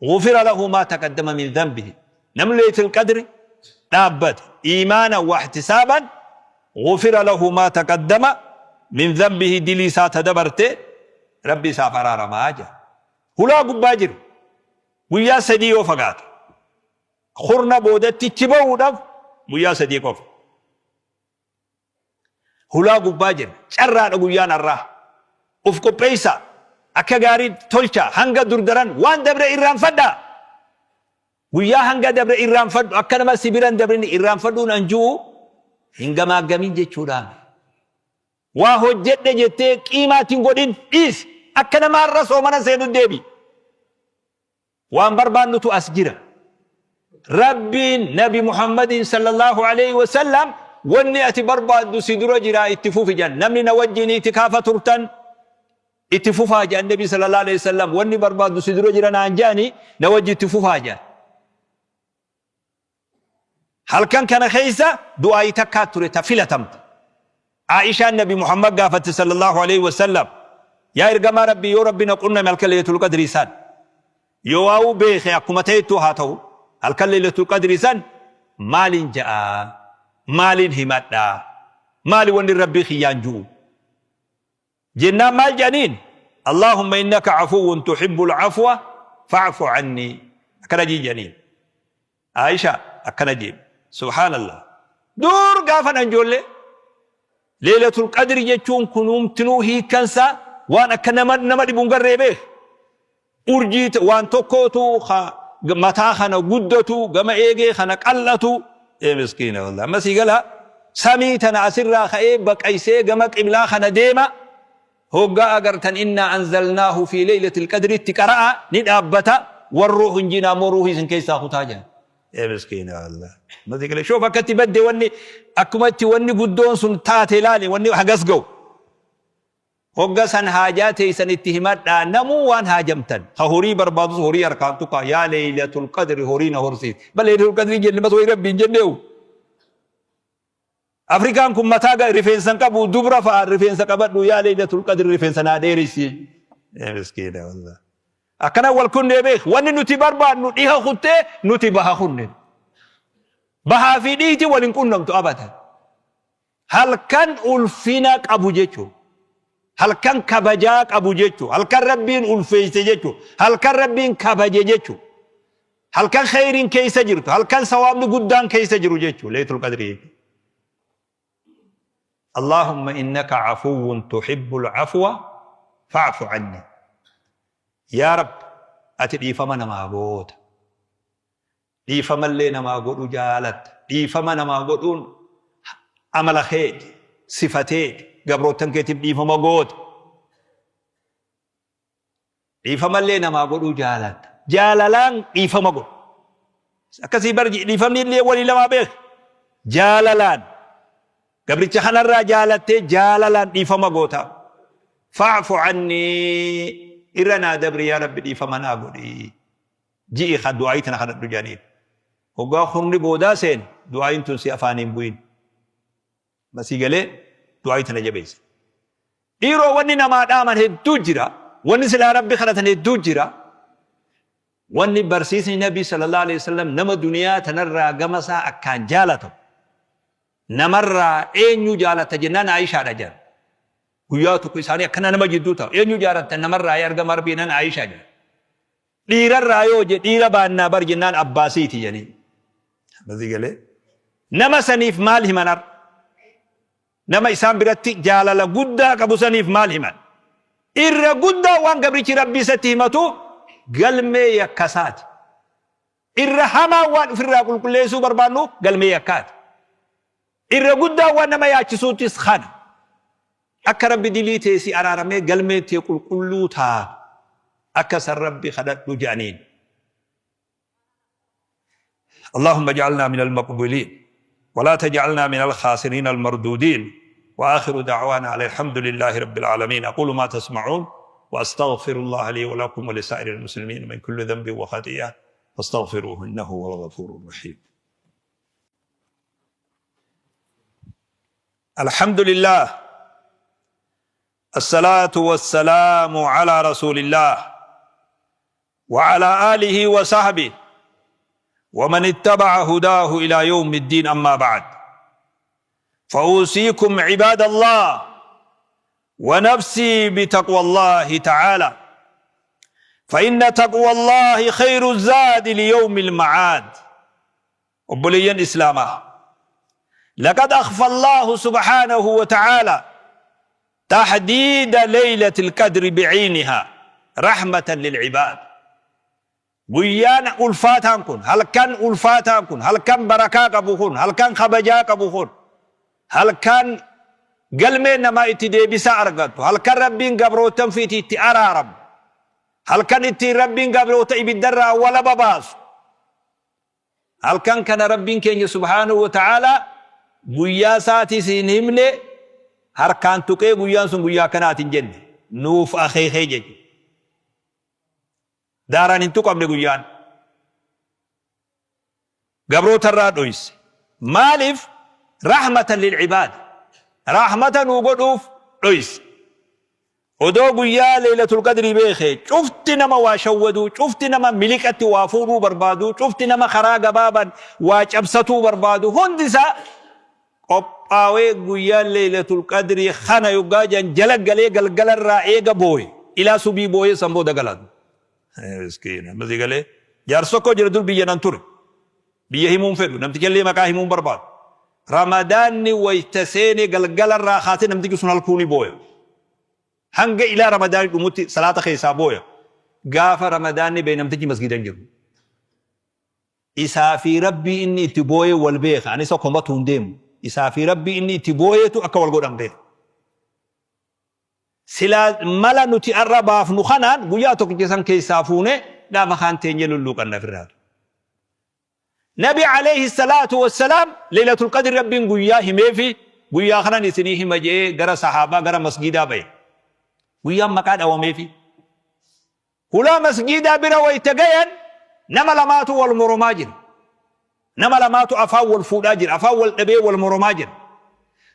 ghufira lahu maa taqaddama min dhanbihi. Namni laylatul qadri dhaabbate iimaanan wa ihtisaaban ghufira lahu maa taqaddama min dhanbihi, dilii isaa ta dabarte Rabbi isaaf araaramaa jedha. Hulaa gubbaa jiru guyyaa 3 yoo fagaate, kurna boodatti ichi bahuudhaaf guyyaa 3 qofa. Hulaa gubbaa jirra. Carraadha guyyaan har'aa. Uf qopheessaa. Akka gaarii tolchaa. Hanga dur daran waan dabre irraanfadhaa. Guyyaa hanga dabre irraanfadhu. Akka nama si bira hin dabrini irraanfadhuun an ju'u hin gamaaggamin jechuudhaan. Waa hojjedhe jettee qiimaa itti hin godhin, dhiisi. Akka nama har'a soomana seenu deebi. Waan barbaannutu as jira. Rabbiin Nabi Muhammadiin sallallahu aleyhi wa sallam wanni ati barbaaddu si dura jiraa itti fufi jedhan. Namni na wajjiin itikaafa turtan itti fufaa jedhan Nabi sallallahu aleyhi wa sallam. Wanni barbaaddu si dura jira naan jedhani, na wajji itti fufaa jedhan. Halkan kana keessa du'aayi takkaa ture ta filatamte. Aa'ishaan Nabi Muhammad gaafatte sallallahu alaihi wasallam, yaa ergamaa Rabbii, yoo Rabbi na qunname halkan Laylatul Qadrii san, yoo waa'uu beeke akkuma ta'ettuu haa ta'u, halkan Laylatul Qadrii san maaliin ja'a, maaliin himadha, maali wanni Rabbii kiyyaan ju'u jennaan maal jedhaniin? Allahumma innaka afuwwun tuhibbul afwa fa'fu anni. Akkana jedhaniin. Aisha akkana jeen, subhaanallah, dur gaafa nan ijoollee Leelatul Qadri jechuun kunuumtinuu hiikkansaa waan akka nama dhibu hin garree beek. Urjii waan tokkootu mataa kana guddatu, gama eegee kana qal'atu. Ee miskiina, wallahi amma sii gala. Samii tana asirraa ka'ee baqaysee gama qiblaa kana deema. Hoggaa agartan innaa anzalnaahu fi leeylatil qadritti qara'a, ni dhaabbata. Warruuhu hin jiina ammoo ruuhii isin keessaa kutaa jedhan. Ee miskiina, wallah. Amma sii gala. Shoof akkatti badde, wanni akkuma itti wanni guddoon sun taate ilaali, wanni hagas ga'u. Hogga san haajaa teeysan itti himadhaa, namuu waan haajamtan. Ka horii barbaadus horii harkaan tuqaa, yaa Leeylatul Qadri horii na horsiisi. Bal Leeylatul Qadri jenne mas wayi Rabbi hin jenneehu. Afrikaan kun mataa rifeensa hin qabu, dubra fa'a rifeensa qabadhu, yaa Leeylatul Qadri rifeensa naa dheeressi. Ee miskiina wallah. Akkana wal kunnee beek. Wanni nuti barbaannu dhiha kuttee nuti baha kunne. Bahaa fi dhiiti wal hin qunnamtu abadan. Halkan ulfina qabu jechuun. Halkan kabajaa qabu jechuun. Halkan Rabbiin ulfeesse jechuun. Halkan Rabbiin kabaje jechuun. Halkan kheyriin keessa jirtu. Halkan sawaabni guddaan keessa jiru jechuun. Leeylatul Qadrii jechuun. Allahumma innaka afuwwun tuhibbul afwa fa'fu anni. Yaa Rabbi ati dhiifama namaa goota. Dhiifamallee namaa godhu jaalatta. Dhiifama namaa godhuun amala keeti, sifa teeti, gabroottan keetiif dhiifama goota. Dhiifamallee namaa godhuu jaalatta. Jaalalaan dhiifama godhu. Akkasii bar dhiifamni illee walii lamaa beek. Jaalalaan gabricha kanarraa jaalattee jaalalaan dhiifama goota. Fa'fu annii irra naa dabri yaa Rabbi dhiifama naa godhi. Ji'i kan du'aayii tana kadhadhu jedhaniin. Hoggaa kurni boodaa seene du'aayiin tun si afaaniin bu'in. Masii galee du'aayii tana jabeessa. Dhiiroo wanni namaa dhaaman hedduu jira. Wanni silaa Rabbi kadhatan hedduu jira. Wanni barsiisni Nabii sallallahu alaihi wasallam nama duniyaa tanarraa gama isaa akkaan jaalatamu. Namarraa eenyu jaalata jennaan Aayishaadha jedhan. Guyyaa tokko isaanii akkana nama jidduu taa'u. Eenyu jaalatta namarraa yaa ergamaa Rabbii jennaan Aayishaa jedhan. Dhiirarraa yoo je dhiira baannaa bar jennaan abbaasiiti jedhanii. Masii galee. Nama saniif maal himan har? Nama isaan biratti jaalala guddaa qabu saniif maal himan? Irra guddaa waan gabrichi Rabbii isatti himatu galmee yakkasaati. Irra hamaa waan ofirraa qulqulleessuu barbaannu galmee yakkaati. Irra guddaa waan nama yaachisuuttis kana. Akka Rabbi dilii tee si araaramee galmeen tee qulqulluu taatu akka san Rabbi kadhadhu je'aniin. اللهم اجعلنا من المقبولين ولا تجعلنا من الخاسرين المردودين وآخر دعوانا على الحمد لله رب العالمين أقول ما تسمعون وأستغفر الله لي ولكم ولسائر المسلمين من كل ذنب وخطيئة فاستغفروه إنه هو الغفور الرحيم الحمد لله الصلاة والسلام على رسول الله وعلى آله وصحبه ومن اتبع هداه إلى يوم الدين أما بعد فأوصيكم عباد الله ونفسي بتقوى الله تعالى فإن تقوى الله خير الزاد ليوم المعاد Obboleeyyan Islaamaa! Laqad akhfa Allaahu subhaanahu wa ta'aalaa tahdiida laylatil qadri bi'aynihaa rahmatan lil ibaad. Guyyaan ulfaataan kun, halkan ulfaataan kun, halkan barakaa qabu kun, halkan kabajaa qabu kun, halkan galmeen namaa itti deebisaa argattu, halkan Rabbiin gabroottan fiiti itti araaramu, halkan ittiin Rabbiin gabroota ibiddarraa walaba baasu, Halkan kana Rabbiin keenya subhaanahu wa ta'aalaa guyyaa isaatis hin himne, harkaan tuqee guyyaan sun guyyaa akkanaati hin jenne. Nuuf akeekee jechuudha. Daaraan hin tuqamne guyyaan. Gabroota irraa dhoyse. Maaliif? Rahmatan lil ibaad. Rahmata nuu godhuuf dhoyse. Odoo guyyaa Leeylatul Qadrii beekee, cufti nama waa shawwaduu, cufti nama miliqatti waa fuudhuu barbaadu, cufti nama karaa gabaaban waa cabsatuu barbaadu hundi isaa qophaawee guyyaan Leeylatul Qadrii kana yoggaa jedhan jala galee galgala irraa eega booye ilaa subii booyee san booda galan. Miskiina. Amma galee jaarsi tokko jira dur biyya nan ture. Biyya himuu hin fedhu. Namtichallee maqaa himuu hin barbaadu. Ramadaanni wayta seene galgala irraa kaasee namtichi sun halkuu ni booya. Hanga ilaa Ramadaanni dhumutti salaata keessaa booya. Gaafa Ramadaanni bahe namtichi masgiida hin jiru. Isaa fi Rabbii inni itti booyee wal beeka. Ani isa komatu hin deemu. Isaa fi Rabbii inni itti booyeetu akka wal godhan beeka. Silaa mala nuti arra baafnu kanaan guyyaa tokkicha san keessaa fuunee gaafa kaan teenyee lulluuqanna ofirraa. Nabi alayhi salaatu wassalaam Laylatul Qadri Rabbiin guyyaa himeefi guyyaa kanan isinii hima je'ee gara sahaabaa gara masgiidaa bahe. Guyyaan maqaa dhawameefi. Hulaa masgiidaa bira wayta gayan nama lamaatu wal moromaa jira. Nama lamaatu afaan wal fuudhaa jira. Afaan wal dhabee wal moromaa jira.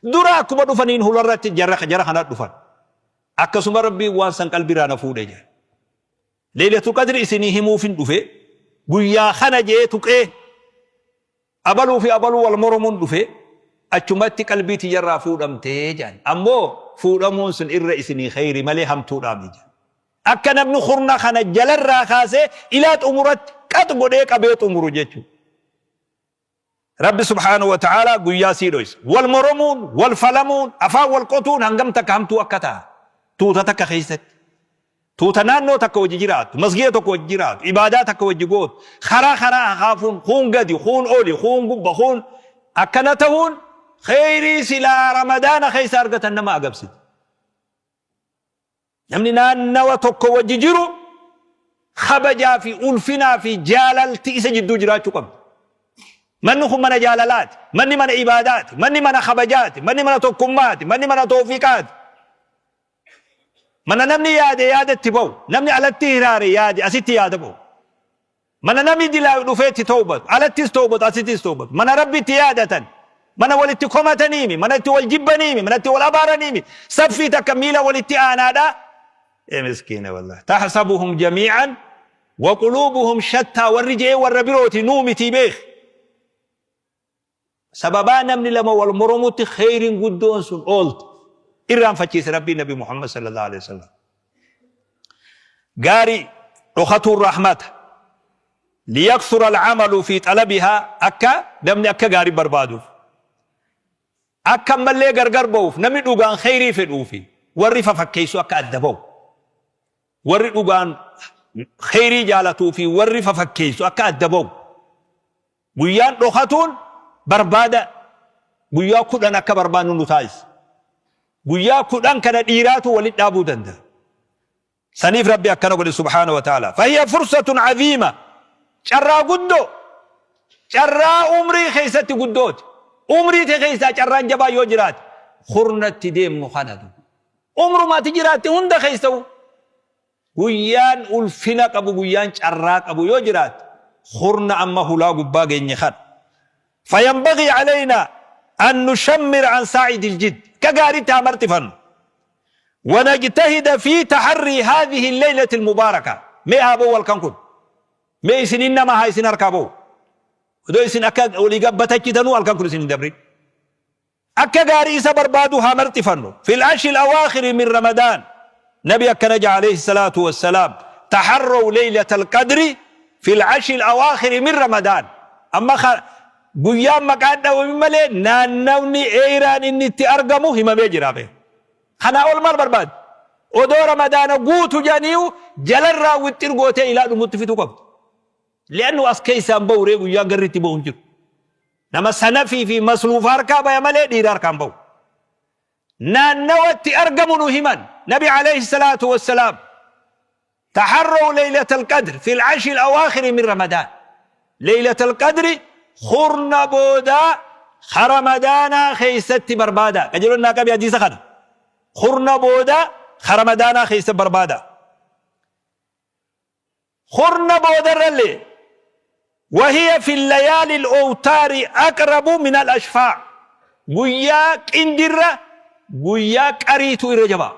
Dura akkuma dhufaniin hularratti jara jara kana dhufan. Akkasuma Rabbiin waan san qalbiirraa na fuudhe jedhe. Leeylatul Qadri isinii himuufin dhufe, guyyaa kana je'ee tuqee, abaluu fi abaluu wal moromuun dhufe, achumatti qalbii tiyyarraa fuudhamte je'an. Ammoo fuudhamuun sun irra isinii kheyri malee hamtuudhaami je'an. Akka namni khurna kana jalarraa kaasee ilaa xumuratti qax godhee qabee xumuru jechuudha. Rabbi subhaanahu wa ta'aalaa guyyaa sii dhoysa. Wal moromuun, wal falamuun, afaan wal qotuun hangam takka hamtuu akka ta'a. Tuuta takka keessatti. Tuuta naannoo takka wajji jiraattu, masgiida tokko wajji jiraattu, ibaadaa takka wajji gootu, karaa karaa hakaafuun, kuun gadi, kuun oli, kuun gubba, kuun akkana tahuun kheyrii silaa Ramadaana keessa argatan nama agabsiti. Namni naannawa tokko wajji jiru kabajaa fi ulfinaa fi jaalalti isa jidduu jiraachuu qabdi. Manni kun mana jaalalaati, manni mana ibaadaati, manni mana kabajaati, manni mana tokkummaati, manni mana toofiqaati. Mana namni yaade yaada itti ba'u, namni alatti hiraare yaade asitti yaada ba'u. Mana namni dilaayu dhufee itti towbatu, alattis towbatu, asittis towbatu. Mana Rabbi itti yaadatan, mana walitti komataniimi, mana itti wal jibbaniimi, mana itti wal abaaraniimi, saffii takka miila walitti aanaadha. Ee miskiina wallahi. Tahsabuhum jamii'an wa quluubuhum shattaa warri je'ee warra birooti nuu mitii beeki. Sababaa namni lama wal moromutti kheyriin guddoon sun oolte. Irraanfachiise Rabbiin Nabi Muhammad sallallahu alaihi wasallam. Gaarii dhokatuun rahmata. Liyakthura al'amalu fi xalabihaa akka namni akka gaarii barbaaduuf. Akka ammallee gargar ba'uuf namni dhugaan kheyrii fedhuufi warri fafakkeessu akka adda ba'u. Warri dhugaan kheyrii jaalatuu fi warri fafakkeessu akka adda ba'u. Guyyaan dhokatuun barbaada guyyaa 10 akka barbaannu nu taasisa. Guyyaa 10 kana dhiiraatu walitti dhaabuu danda'a. Saniif Rabbi akkana godhe subhaanahu wa ta'ala. Fahiya fursatun aziima. Carraa guddoo. Carraa umrii keessatti guddooti. Umrii tee keessaa carraan jabaa yoo jiraate kurnatti deemnu kana. Umruma ati jiraatte hunda keessa'u. Guyyaan ulfina qabu guyyaan carraa qabu yoo jiraate kurna amma hulaa gubbaa geenye kana. Fayanbagii aleynaa an nushammir an saa'idil jidd. Akka gaariitti haa marxifannu. Wanajtahida fi taharrii haadhihi leylati almubaaraka. Mee haa ba'u halkan kun. Mee isiniin nama haa isin harkaa ba'u. Odoo isin akka olii gad batachitanuu halkan kun isin hin dabrin. Akka gaarii isa barbaaduu haa marxifannu. Fil ashril awaakhiri min Ramadaan. Nabi akkana ja'a alayhi salaatu wassalaam. Taharraw laylatal qadri fil ashril awaakhiri min Ramadaan. Amma guyyaan maqaan dhawamin malee naannawni eeyraan inni itti argamu himamee jira bee. Kanaa ol maal barbaaddi? Odoo Ramadaana guutu jedhaniiyu jalarraa wixxir gootee ilaa dhumutti fixuu qabdi. Li'annu as keessaa hin bahu ree guyyaan garri itti bahu hin jiru. Nama sanafii fi masluufa harkaa baya malee dhiira harkaa hin bahu. Naannawa itti argamu nu himan. Nabi alayhi salaatu wassalaam. Taharraw laylatal qadr fil ashri al-awaakhiri min Ramadaan. Laylatal qadri kurna boodaa ka Ramadaanaa keessatti barbaada. Qajeelonni naa qabi hadiisa kana. Kurna boodaa ka Ramadaanaa keessa barbaada. Kurna boodarrallee wahiya fi layaali al-awtaari aqrabu min al-ashfaa' guyyaa qindirra guyyaa qariitu irra jabaa.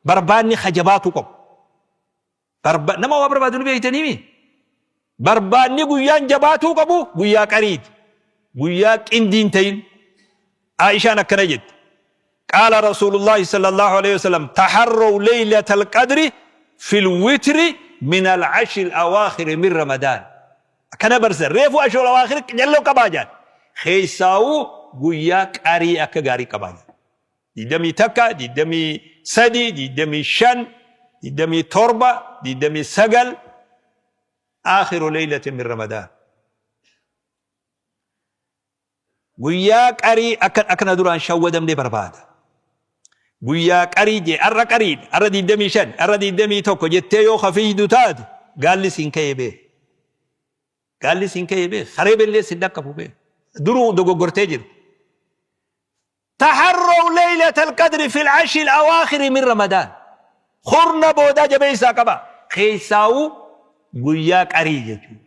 Barbaanni ka jabaatuu qabu. Barba nama waa barbaadu ni beektaniimi. Barbaanni guyyaan jabaatuu qabu guyyaa qariiti. Guyyaa qindii hin ta'in. Aishaan akkana jette. Qaala Rasuulullaahi sallallaahu aleyhi wasallam, Taharraw leylatal qadri fil witri minal ashril awaakhiri min Ramadaan. Akkana barsiisan. Reefu ashrul awaakhir qjalloo qabaa jedhan. Keessaawuu guyyaa qarii akka gaarii qabaa jedhan. 21, 23, 25, 27, 29 aakhiru leylatin min Ramadaan. Guyyaa qarii akka akka na duraan shawwadamne barbaada. Guyyaa qarii jee arra qariidha arra 25 arra 21 jettee yoo ka fiiydu taate gaalli siin ka'ee bee. Gaalli siin ka'ee bee saree bellee sin dhaqqabu bee. Duruu dogoggortee jirti. Taharraw laylatal qadri fil ashril awaakhiri min Ramadaan. Kurna boodaa jabeessaa qaba. Keessaawuu guyyaa qarii jechuudha.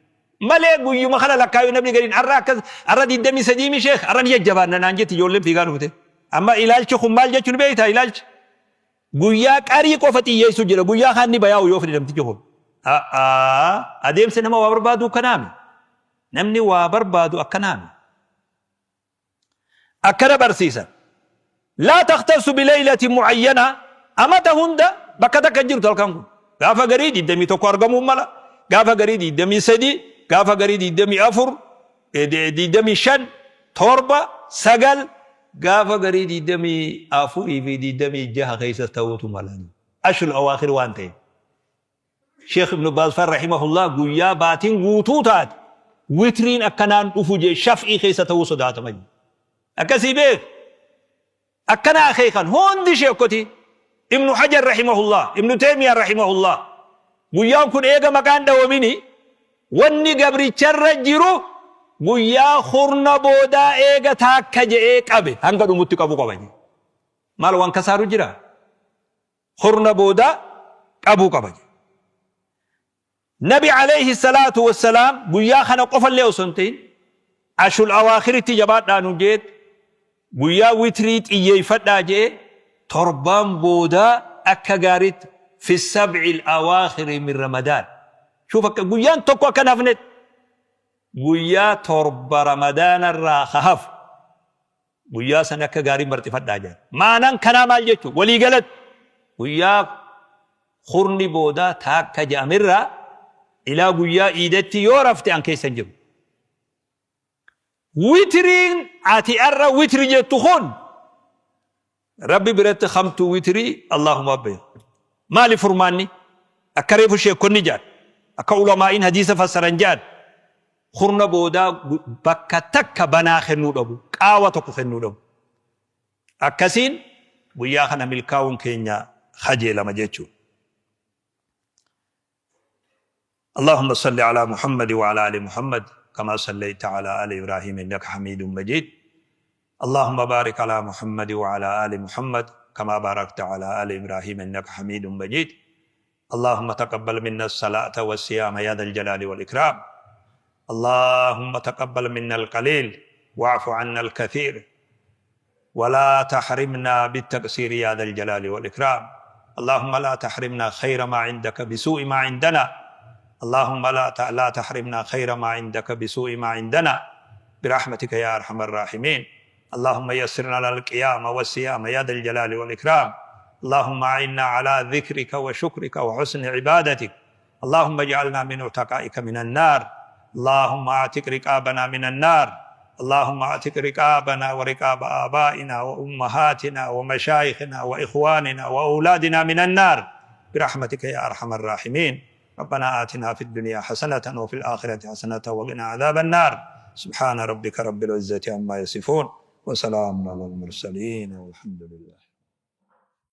Malee guyyuma kana lakkaayuu namni gariin har'a akkas har'a 23 mi sheekh har'a ni jajjabaanna naan jetti ijoolleen fiigaa dhufte. Amma ilaalchi kun maal jechuun beektaa ilaalchi. Guyyaa qarii qofa xiyyeessuu jira. Guyyaa kaan ni bayaa'u yoo fedhe namtichi kun. A'aa adeemsi nama waa barbaaduu kanaami. Namni waa barbaadu akkanaami. Akkana barsiisan. Laa takhtassu bilaylatin mu'ayyana amata hunda bakka takka hin jirtu halkan kun. Gaafa garii 21 argamuu mala, gaafa garii 23, gaafa garii 24, 25, 7, 9, gaafa garii 24 fi 26 keessa ta'uutu mala. Ashrul awaakhir waan ta'eef. Sheekh Ibnu Baaz faan rahimahullah guyyaa baatiin guutuu taate witriin akkanaan dhufu jee shaf'ii keessa ta'uu sodaatama jee. Akkasii beek. Akkana akeekan hundi sheekotii. Ibnu Hajar rahimahullah, Ibnu Teeymiyaa rahimahullah. Guyyaan kun eega maqaan dhawamini wanni gabricharra jiru guyyaa kurna boodaa eega taakka je'ee qabe hanga dhumutti qabu qaba jee. Maal waan kasaaru jira? Kurna boodaa qabuu qaba jedhe. Nabi alayhi salaatu wassalaam guyyaa kana qofallee osoo hin ta'in ashul awaakhiritti jabaadhaa nuun jeet guyyaa witrii xiyyeeffadhaa jee torbaan boodaa akka gaariitti fi sab'il awaakhiri min ramadaan. Shuuf akka guyyaan tokko akka hin hafnetti guyyaa torba ramadaanarraa ka hafu Guyyaa san akka gaarii marxifadhaa jedhan. Ma'anaan kanaa maal jechuun? Walii galatti guyyaa kurni boodaa taakka jedhamerraa ilaa guyyaa iidatti yoo rafte an keessa hin jiru. Witiriin ati arra witri jettu kun Rabbi biratti kamtu witrii Allahuma beeka. Maali furmaanni? Akka reefu sheekkonni jedhan, akka ulamaa'iin hadiisa fassaran jedhan, Kurna boodaa bakka takka banaa kennuu dhabu, qaawa tokko kennuu dhabu. Akkasiin guyyaa kana milkaa'uun keenya kajeelama jechuudha. اللهم صل على محمد وعلى آل محمد كما صليت على آل إبراهيم إنك حميد مجيد اللهم بارك على محمد وعلى آل محمد كما باركت على آل إبراهيم إنك حميد مجيد اللهم تقبل منا الصلاة والصيام يا ذا الجلال والإكرام اللهم تقبل منا القليل واعف عنا الكثير ولا تحرمنا بالتقصير يا ذا الجلال والإكرام اللهم لا تحرمنا خير ما عندك بسوء ما عندنا اللهم لا لا تحرمنا خير ما عندك بسوء ما عندنا برحمتك يا أرحم الراحمين اللهم يسر لنا القيام والصيام يا ذا الجلال والإكرام اللهم أعنا على ذكرك وشكرك وحسن عبادتك اللهم اجعلنا من عتقائك من النار اللهم اعتق رقابنا من النار اللهم اعتق رقابنا ورقاب آبائنا وأمهاتنا ومشايخنا وإخواننا وأولادنا من النار برحمتك يا أرحم الراحمين ربنا آتنا في الدنيا حسنة وفي الآخرة حسنة وقنا عذاب النار سبحان ربك رب العزة عما يصفون وسلام على المرسلين والحمد لله.